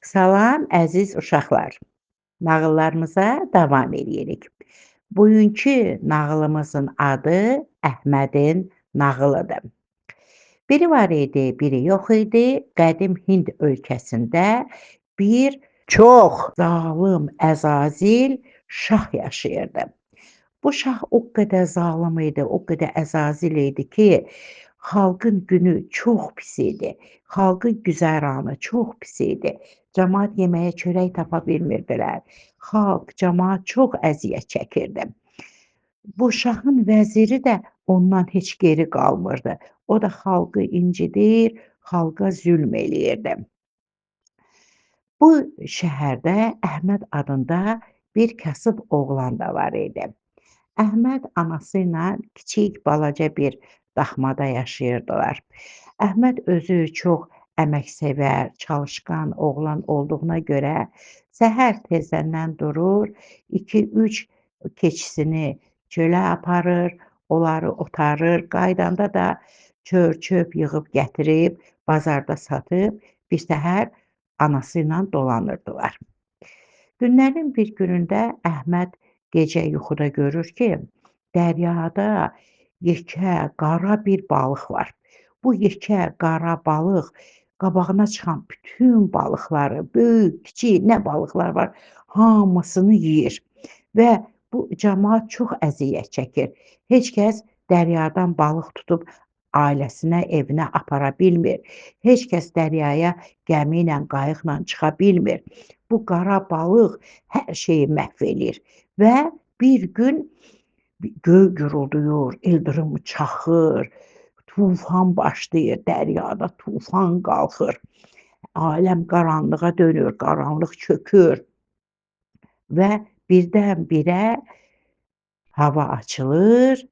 Salam əziz uşaqlar. Nağıllarımıza davam edirik. Bugünkü nağılımızın adı Əhmədin nağılıdır. Biri var idi, biri yox idi. Qədim Hind ölkəsində bir çox zalım, əzazil şah yaşayırdı. Bu şah o qədər zalım idi, o qədər əzazil idi ki, xalqın günü çox pis idi. Xalqın güzəranı çox pis idi. Camaat yeməyə çörək tapa bilmirdilər. Xalq, camaat çox əziyyət çəkirdi. Bu şahın vəziri də ondan heç geri qalmırdı. O da xalqı incidir, xalqa zülm eləyirdi. Bu şəhərdə Əhməd adında bir kasıb oğlan da var idi. Əhməd anası ilə kiçik, balaca bir daxmada yaşayırdılar. Əhməd özü çox əməksevər, çalışqan oğlan olduğuna görə səhər tezdən durur, 2-3 keçisini çölə aparır, onları otarır, qayıdanda da çör-çöp yığıb gətirib, bazarda satıb, bir səhər anası ilə dolanırdılar. Günlərin bir günündə Əhməd gecə yuxuda görür ki, dəryada yekə, qara bir balıq var. Bu yekə, qara balıq qabağına çıxan bütün balıqları, böyük, kiçik, nə balıqlar var, hamısını yeyir. Və bu camaat çox əziyyət çəkir. Heç kəs dəryadan balıq tutub ailəsinə, evinə apara bilmir. Heç kəs dəryaya gəmi ilə, qayıqla çıxa bilmir. Bu qara balıq hər şeyi məhv eləyir. Və bir gün göy gurulduyur, ildırım çaxır, tufan başlayır, dəryada tufan qalxır. Aləm qaranlığa dönür, qaranlıq çökür və birdən-birə hava açılır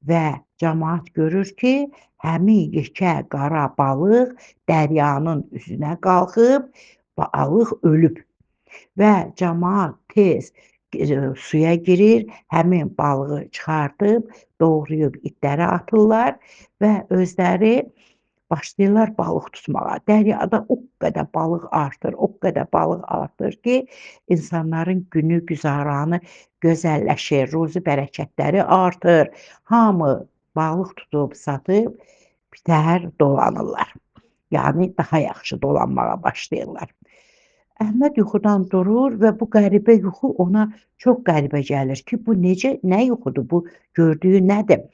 və camaat görür ki, həmin yekə qara balıq dəryanın üzünə qalxıb, balıq ölüb və camaat tez suya girir, həmin balığı çıxardıb, doğrayıb itlərə atırlar və özləri başlayırlar balıq tutmağa. Dəryada o qədər balıq artır, o qədər balıq artır ki, insanların günü, güzaranı gözəlləşir, ruzi bərəkətləri artır. Hamı balıq tutub, satıb, bitər dolanırlar. Yəni, daha yaxşı dolanmağa başlayırlar. Əhməd yuxudan durur və bu qəribə yuxu ona çox qəribə gəlir ki, bu necə, nə yuxudur, bu gördüyü nədir?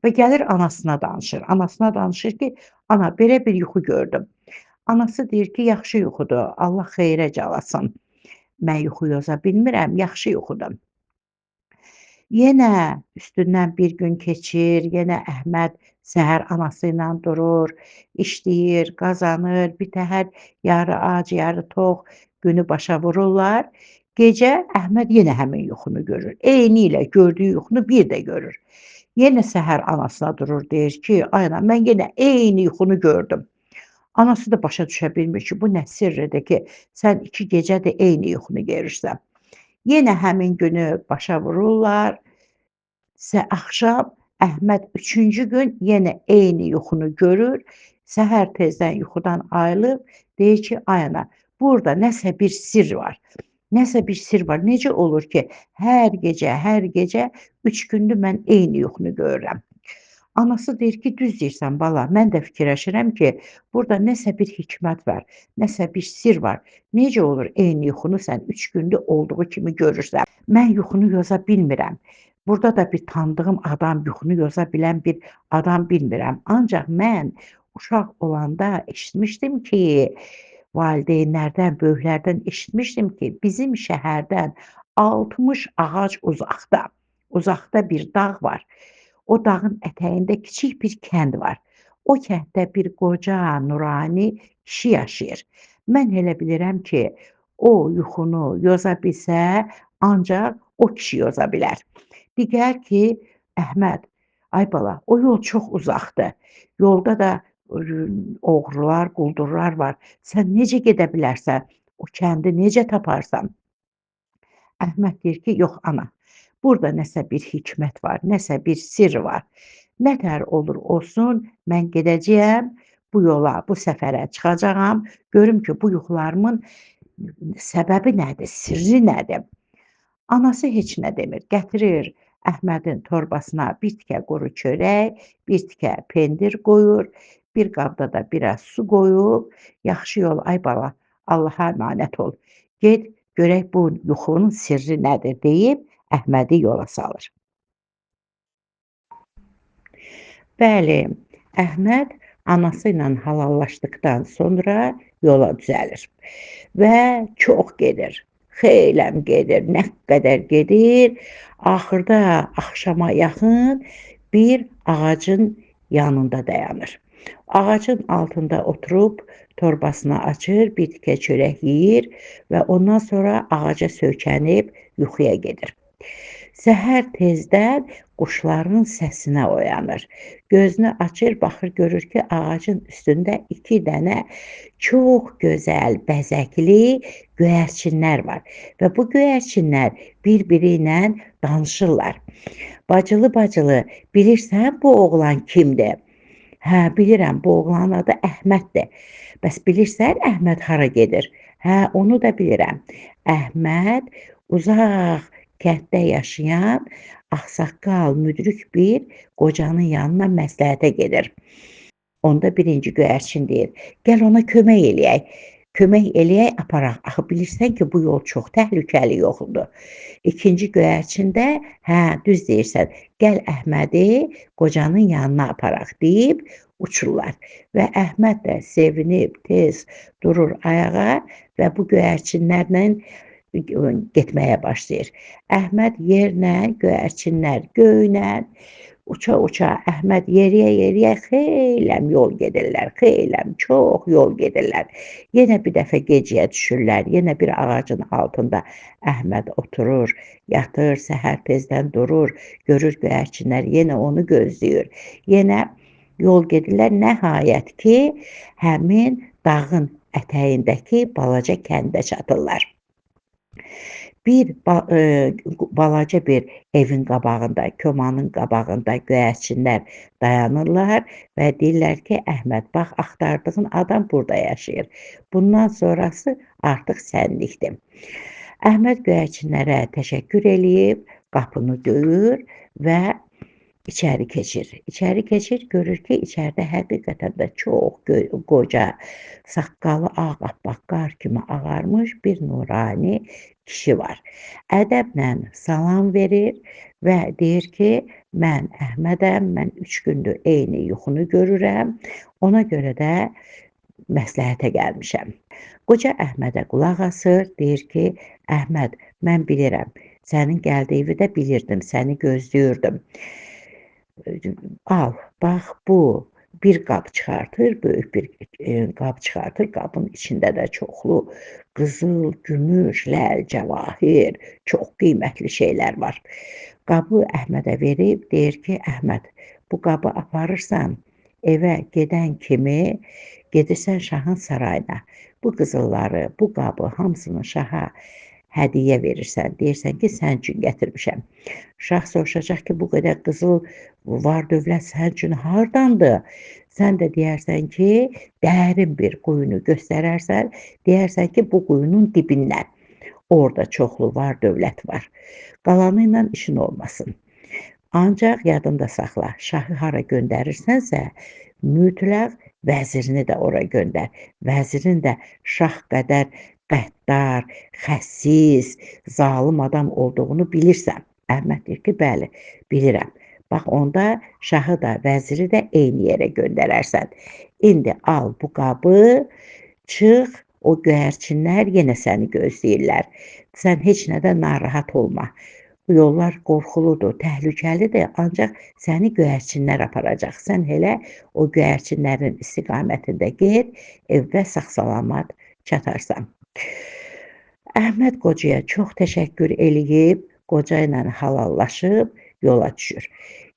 Və gəlir anasına danışır. Anasına danışır ki, ana, belə bir yuxu gördüm. Anası deyir ki, yaxşı yuxudur, Allah xeyrə calasın. Mən yuxu yoza bilmirəm, yaxşı yuxudur. Yenə üstündən bir gün keçir, yenə Əhməd səhər anası ilə durur, işləyir, qazanır, bir təhər yarı ac, yarı tox günü başa vururlar. Gecə Əhməd yenə həmin yuxunu görür. Eyni ilə gördüyü yuxunu bir də görür. Yenə səhər anasına durur, deyir ki, ay ana, mən yenə eyni yuxunu gördüm. Anası da başa düşə bilmir ki, bu nə sirridir ki, sən 2 gecədir eyni yuxunu görürsən. Yenə həmin günü başa vururlar. Axşam Əhməd 3-cü gün yenə eyni yuxunu görür. Səhər tezdən yuxudan ayılıb, deyir ki, ay ana, burada nəsə bir sirr var. Nəsə bir sirr var. Necə olur ki, hər gecə, hər gecə 3 gündür mən eyni yuxunu görürəm. Anası deyir ki, düz deyirsən bala, mən də fikirləşirəm ki, burada nəsə bir hikmət var, nəsə bir sirr var. Necə olur eyni yuxunu sən 3 gündür olduğu kimi görürsən? Mən yuxunu yoza bilmirəm. Burada da bir tanıdığım adam, yuxunu yoza bilən bir adam bilmirəm. Ancaq mən uşaq olanda eşitmişdim ki, valideynlərdən, böyüklərdən eşitmişdim ki, bizim şəhərdən 60 ağac uzaqda, uzaqda bir dağ var. O dağın ətəyində kiçik bir kənd var. O kənddə bir qoca, nurani kişi yaşayır. Mən elə bilirəm ki, o yuxunu yoza bilsə, ancaq o kişi yoza bilər. Digər ki, Əhməd, ay bala, o yol çox uzaqdır. Yolda da oğrular, quldurlar var. Sən necə gedə bilərsən? O kəndi necə taparsan? Əhməd deyir ki, yox ana, burada nəsə bir hikmət var, nəsə bir sirr var. Nətər olur olsun, mən gedəcəyəm bu yola, bu səfərə çıxacağam. Görüm ki, bu yuxularımın Səbəbi nədir, sirri nədir? Anası heç nə demir. Gətirir Əhmədin torbasına bir tikə quru çörək, bir tikə pendir qoyur, bir qabda da biraz su qoyub, yaxşı yol ay bala, Allaha əmanət ol. Get, görək bu yuxunun sirri nədir deyib Əhmədi yola salır. Bəli, Əhməd anası ilə halallaşdıqdan sonra yola düzəlir və çox gedir. Xeyləm gedir, nə qədər gedir. Axırda axşama yaxın bir ağacın yanında dayanır. Ağacın altında oturub torbasını açır, bir tikə çörək yeyir və ondan sonra ağaca söykənib yuxuya gedir. Səhər tezdən quşların səsinə oyanır. Gözünü açır, baxır, görür ki, ağacın üstündə 2 dənə çox gözəl, bəzəkli göyərçinlər var. Və bu göyərçinlər bir-biri ilə danışırlar. Bacılı, bacılı, bilirsən bu oğlan kimdir? Hə, bilirəm, bu oğlanın adı Əhməddir. Bəs bilirsən Əhməd hara gedir? Hə, onu da bilirəm. Əhməd uzaq kənddə yaşayan ağsaqqal, müdrik bir qocanın yanına məsləhətə gedir. Onda birinci göyərçin deyir, gəl ona kömək eləyək. Kömək eləyək, aparaq. Axı bilirsən ki, bu yol çox təhlükəli yoldur. İkinci göyərçin də, hə, düz deyirsən, gəl Əhmədi qocanın yanına aparaq deyib uçurlar. Və Əhməd də sevinib, tez durur ayağa və bu göyərçinlərlə getməyə başlayır. Əhməd yerlə, göyərçinlər göylə, uça-uça Əhməd yeriyə-yeriyə xeyləm yol gedirlər, xeyləm, çox yol gedirlər. Yenə bir dəfə gecəyə düşürlər, yenə bir ağacın altında Əhməd oturur, yatır, səhər tezdən durur, görür göyərçinlər yenə onu gözləyir. Yenə yol gedirlər, nəhayət ki, həmin dağın ətəyindəki balaca kəndə çatırlar. Bir balaca bir evin qabağında, komanın qabağında göyərçinlər dayanırlar və deyirlər ki, Əhməd, bax, axtardığın adam burada yaşayır. Bundan sonrası artıq sənlikdir. Əhməd göyərçinlərə təşəkkür eləyib, qapını döyür və içəri keçir. İçəri keçir, görür ki, içəridə həqiqətən də çox qoca, saqqalı ağappaq qar kimi ağarmış bir nurani kişi var. Ədəblə salam verir və deyir ki, mən Əhmədəm, mən 3 gündür eyni yuxunu görürəm, ona görə də məsləhətə gəlmişəm. Qoca Əhmədə qulaq asır, deyir ki, Əhməd, mən bilirəm, sənin gəldiyini də bilirdim, səni gözləyirdim. Al, bax bu bir qab çıxartır, böyük bir qab çıxartır. Qabın içində də çoxlu qızıl, gümüş, ləl, cəvahir, çox qiymətli şeylər var. Qabı Əhmədə verib, deyir ki, Əhməd, bu qabı aparırsan, evə gedən kimi gedirsən şahın sarayına. Bu qızılları, bu qabı hamısını şaha hədiyyə verirsən, deyirsən ki, sən üçün gətirmişəm. Şah soruşacaq ki, bu qədər qızıl var dövlət sən üçün hardandır? Sən də deyərsən ki, dərin bir quyunu göstərərsən, deyərsən ki, bu quyunun dibindən. Orada çoxlu var dövlət var. Qalanı ilə işin olmasın. Ancaq yadında saxla, şahı hara göndərirsənsə, mütləq vəzirini də ora göndər. Vəzirin də şah qədər qəddar, xəsis, zalım adam olduğunu bilirsən. Əhməd deyir ki, bəli, bilirəm. Bax, onda şahı da, vəziri də eyni yerə göndərərsən. İndi al bu qabı, çıx, o göyərçinlər yenə səni gözləyirlər. Sən heç nədən narahat olma. Bu yollar qorxuludur, təhlükəlidir, ancaq səni göyərçinlər aparacaq. Sən elə o göyərçinlərin istiqamətində get, evə sağ-salamat çatarsan. Əhməd qocaya çox təşəkkür eləyib, qoca ilə halallaşıb yola düşür.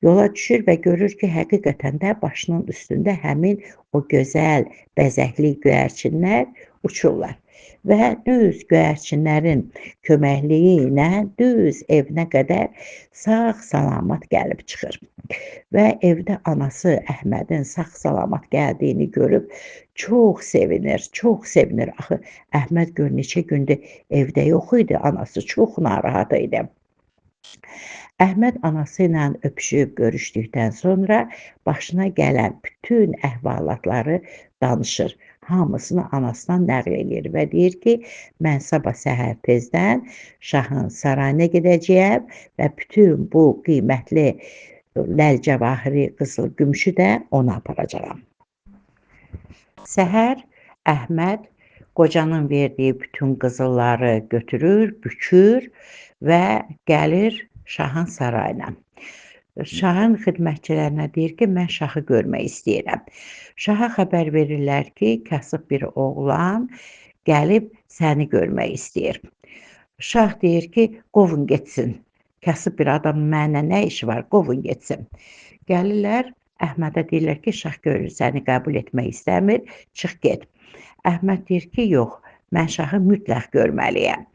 Yola düşür və görür ki, həqiqətən də başının üstündə həmin o gözəl, bəzəkli göyərçinlər uçurlar. Və düz göyərçinlərin köməkliyi ilə düz evinə qədər sağ-salamat gəlib çıxır. Və evdə anası Əhmədin sağ-salamat gəldiyini görüb çox sevinir, çox sevinir. Axı Əhməd gör neçə gündür evdə yox idi, anası çox narahat idi. Əhməd anası ilə öpüşüb görüşdükdən sonra başına gələn bütün əhvalatları danışır. Hamısını anasına nəql eləyir və deyir ki, mən sabah səhər tezdən şahın sarayına gedəcəyəm və bütün bu qiymətli ləl-cəvahiri, qızıl, gümüşü də ona aparacağam. Səhər Əhməd qocanın verdiyi bütün qızılları götürür, bükür və gəlir şahın sarayına. Şahın xidmətçilərinə deyir ki, mən şahı görmək istəyirəm. Şaha xəbər verirlər ki, kasıb bir oğlan gəlib səni görmək istəyir. Şah deyir ki, qovun getsin. Kasıb bir adamın mənlə nə işi var, qovun getsin. Gəlirlər, Əhmədə deyirlər ki, şah görür, səni qəbul etmək istəmir, çıx get. Əhməd deyir ki, yox, mən şahı mütləq görməliyəm.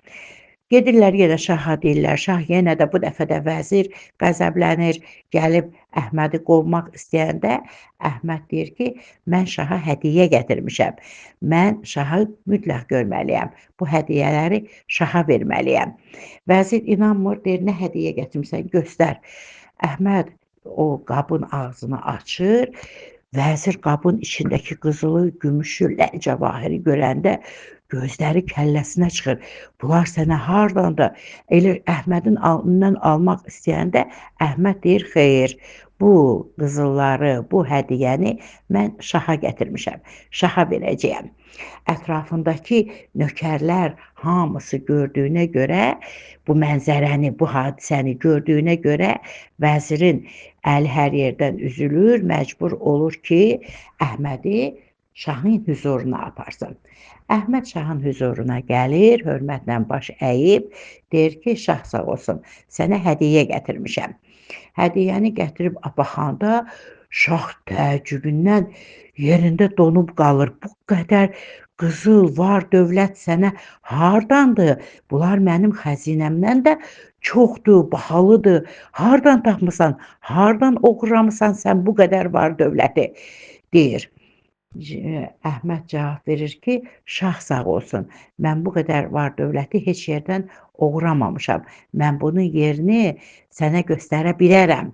Gedirlər yenə şaha deyirlər, şah yenə də bu dəfə də vəzir qəzəblənir, gəlib Əhmədi qovmaq istəyəndə Əhməd deyir ki, mən şaha hədiyyə gətirmişəm, mən şahı mütləq görməliyəm, bu hədiyyələri şaha verməliyəm. Vəzir inanmır, deyir, nə hədiyyə gətirmişsən, göstər. Əhməd o qabın ağzını açır, vəzir qabın içindəki qızılı, gümüşü, ləl-cəvahiri görəndə gözləri kəlləsinə çıxır. Bunlar sənə hardandır? Elə Əhmədin alnından almaq istəyəndə Əhməd deyir, xeyr, bu qızılları, bu hədiyyəni mən şaha gətirmişəm, şaha verəcəyəm. Ətrafındakı nökərlər hamısı gördüyünə görə, bu mənzərəni, bu hadisəni gördüyünə görə vəzirin əli hər yerdən üzülür, məcbur olur ki, Əhmədi şahın hüzuruna aparsın. Əhməd şahın hüzuruna gəlir, hörmətlə baş əyib, deyir ki, şah sağ olsun, sənə hədiyyə gətirmişəm. Hədiyyəni gətirib baxanda şah təəccübündən yerində donub qalır. Bu qədər qızıl, var, dövlət sənə hardandır? Bunlar mənim xəzinəmdən də çoxdur, bahalıdır. Hardan tapmısan, hardan oğurlamısan sən bu qədər var dövləti? Deyir. Əhməd cavab verir ki, şah sağ olsun, mən bu qədər var dövləti heç yerdən oğuramamışam. Mən bunun yerini sənə göstərə bilərəm.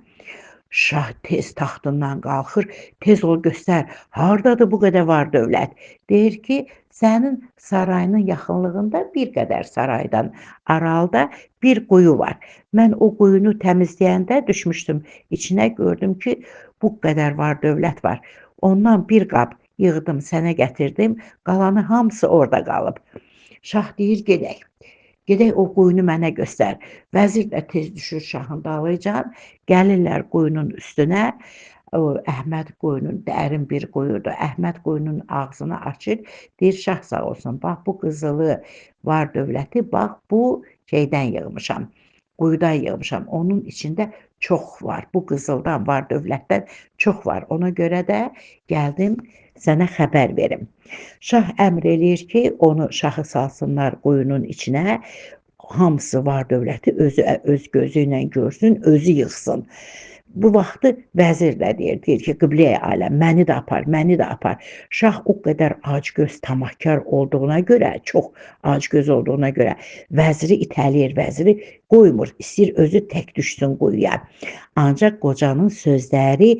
Şah tez taxtından qalxır, tez ol göstər, hardadır bu qədər var dövlət? Deyir ki, sənin sarayının yaxınlığında bir qədər saraydan aralıda bir quyu var. Mən o quyunu təmizləyəndə düşmüşdüm içinə, gördüm ki, bu qədər var dövlət var. Ondan bir qab yığdım, sənə gətirdim, qalanı hamısı orada qalıb. Şah deyir, gedək. Gedək o quyunu mənə göstər. Vəzir də tez düşür şahın dalıycan, gəlirlər quyunun üstünə. O, Əhməd quyunun dərin bir quyudur. Əhməd quyunun ağzını açır, deyir, şah sağ olsun, bax bu qızılı var dövləti, bax bu şeydən yığmışam, quyudan yığmışam. Onun içində çox var, bu qızıldan, var dövlətdən çox var. Ona görə də gəldim sənə xəbər verim. Şah əmr eləyir ki, onu şahı salsınlar quyunun içinə, hamısı var dövləti özü öz gözü ilə görsün, özü yığsın. Bu vaxtı vəzir də deyir, deyir ki, qibləyə aləm, məni də apar, məni də apar. Şah o qədər acgöz, tamahkar olduğuna görə, çox acgöz olduğuna görə vəziri itələyir, vəziri qoymur, istəyir özü tək düşsün quyuya. Ancaq qocanın sözləri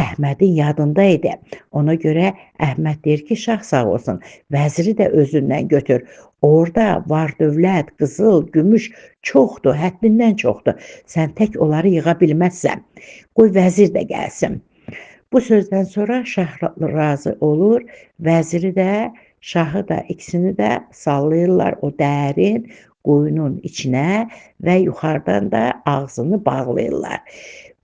Əhmədin yadında idi. Ona görə Əhməd deyir ki, şah sağ olsun, vəziri də özündən götür. Orada var dövlət, qızıl, gümüş çoxdur, həddindən çoxdur. Sən tək onları yığa bilməzsən. Qoy vəzir də gəlsin. Bu sözdən sonra şah razı olur. Vəziri də, şahı da, ikisini də sallayırlar o dərin quyunun içinə və yuxarıdan da ağzını bağlayırlar.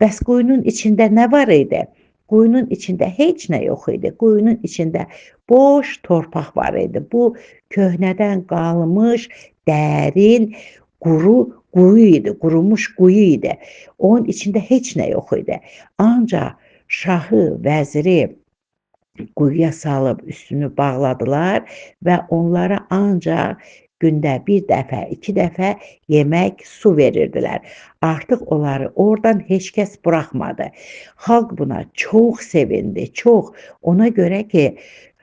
Bəs quyunun içində nə var idi? Quyunun içində heç nə yox idi. Quyunun içində boş torpaq var idi. Bu köhnədən qalmış dərin quru quyu idi, qurumuş quyu idi. Onun içində heç nə yox idi. Ancaq şahı, vəziri Quyuya salıb üstünü bağladılar və onlara ancaq gündə bir dəfə, 2 dəfə yemək, su verirdilər. Artıq onları oradan heç kəs buraxmadı. Xalq buna çox sevindi, çox. Ona görə ki,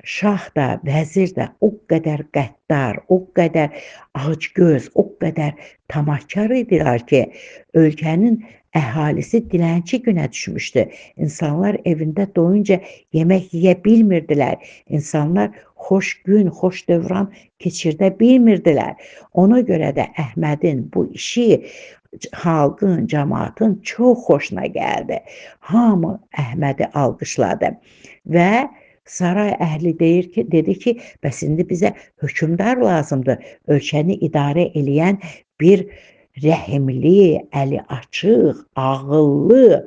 şah da, vəzir də o qədər qəddar, o qədər acgöz, o qədər tamahkar idilər ki, ölkənin əhalisi dilənçi günə düşmüşdü. İnsanlar evində doyunca yemək yeyə bilmirdilər. İnsanlar xoş gün, xoş dövran keçirdə bilmirdilər. Ona görə də Əhmədin bu işi xalqın, cəmaatın çox xoşuna gəldi. Hamı Əhmədi alqışladı və saray əhli dedi ki, bəs indi bizə hökmdar lazımdır. Ölkəni idarə eləyən bir rəhimli, əli açıq, ağıllı,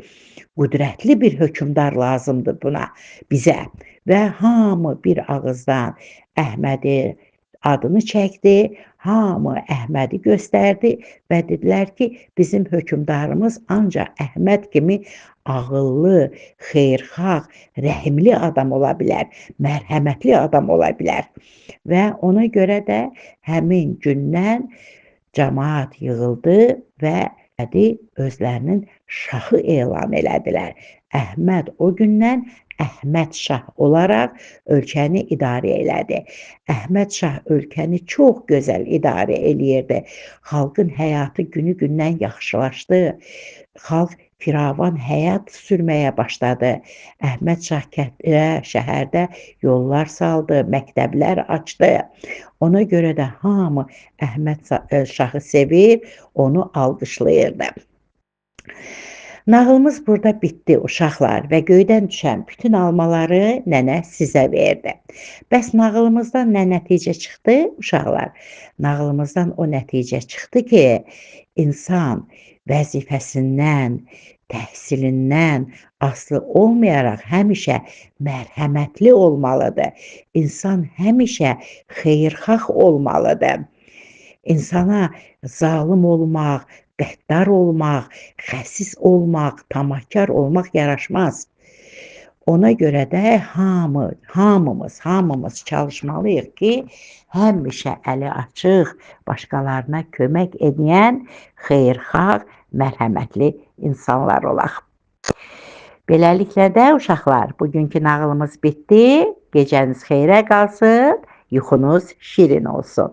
qüdrətli bir hökmdar lazımdır buna, bizə. Və hamı bir ağızdan Əhmədi adını çəkdi, hamı Əhmədi göstərdi və dedilər ki, bizim hökmdarımız ancaq Əhməd kimi ağıllı, xeyirxah, rəhimli adam ola bilər, mərhəmətli adam ola bilər. Və ona görə də həmin gündən cəmaat yığıldı və Əhmədi özlərinin şahı elan elədilər. Əhməd o gündən Əhməd şah olaraq ölkəni idarə elədi. Əhməd şah ölkəni çox gözəl idarə eləyirdi. Xalqın həyatı günü-gündən yaxşılaşdı. Xalq firavan həyat sürməyə başladı. Əhməd şah kənddə, şəhərdə yollar saldı, məktəblər açdı. Ona görə də hamı Əhməd şahı sevir, onu alqışlayırdı. Nağılımız burada bitdi uşaqlar və göydən düşən bütün almaları nənə sizə verdi. Bəs nağılımızdan nə nəticə çıxdı uşaqlar? Nağılımızdan o nəticə çıxdı ki, insan vəzifəsindən, təhsilindən asılı olmayaraq həmişə mərhəmətli olmalıdır. İnsan həmişə xeyirxah olmalıdır. İnsana zalım olmaq, qəddar olmaq, xəsis olmaq, tamahkar olmaq yaraşmaz. Ona görə də hamımız çalışmalıyıq ki, həmişə əli açıq, başqalarına kömək edən xeyirxah, mərhəmətli insanlar olaq. Beləliklə də uşaqlar, bugünkü nağılımız bitdi. Gecəniz xeyrə qalsın, yuxunuz şirin olsun.